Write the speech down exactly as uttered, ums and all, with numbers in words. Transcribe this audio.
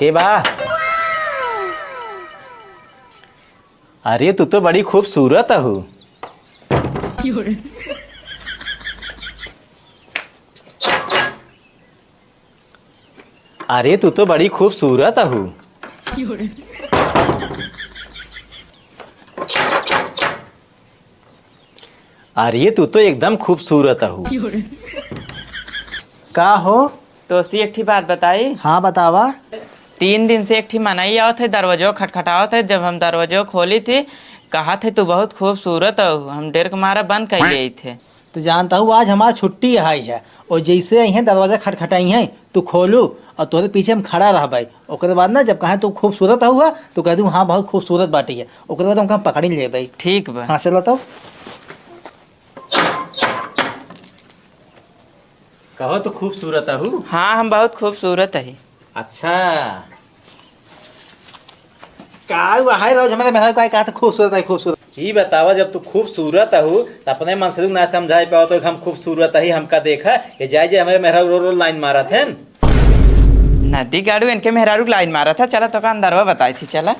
के बा? अरे, तू तो बड़ी खूबसूरत अहू। अरे, तू तो बड़ी खूबसूरत अहू। अरे, तू तो एकदम खूबसूरत अहू। का हो? तोसी एक ठी बात बताई। हाँ, बतावा। तीन दिन से एक ठी मनई आवत है, दरवाजो खटखटावत है। जब हम दरवाजो खोली थी, कहत है, "तू बहुत खूबसूरत हो।" हम डर के मारा बंद कर लिए थे। तो जानता हूँ, आज हमार छुट्टी है, है। और जैसे अइहें, दरवाजा खटखटाइहें, तू खोलू और तोहरे पीछे हम खड़ा रहबे। ओकरे बाद ना, जब कहें, "तू खूबसूरत हुआ," तो कह दूँ, "हाँ, बहुत खूबसूरत बाटी है।" ओकरे बाद उनका हम पकड़ ही लेबे। ठीक बा। हाँ, चलो तब। कहो, तू खूबसूरत अहू? हाँ, हम बहुत खूबसूरत अही। अच्छा, का हुआ है रोज हमारे मेहरारू का, का तो खूबसूरत है, खूबसूरत। ई बतावा, जब तू खूबसूरत अहू, त अपने मन से तू ना समझाई पाओ तो हम खूबसूरत अही, हमका देखा, ये जाए जे हमारे मेहरारू रो रो लाइन मारत हैं। नदी गाड़ू इनके मेहरारू के लाइन मारत है, चला तो का अंदरवा बताई थी, चला।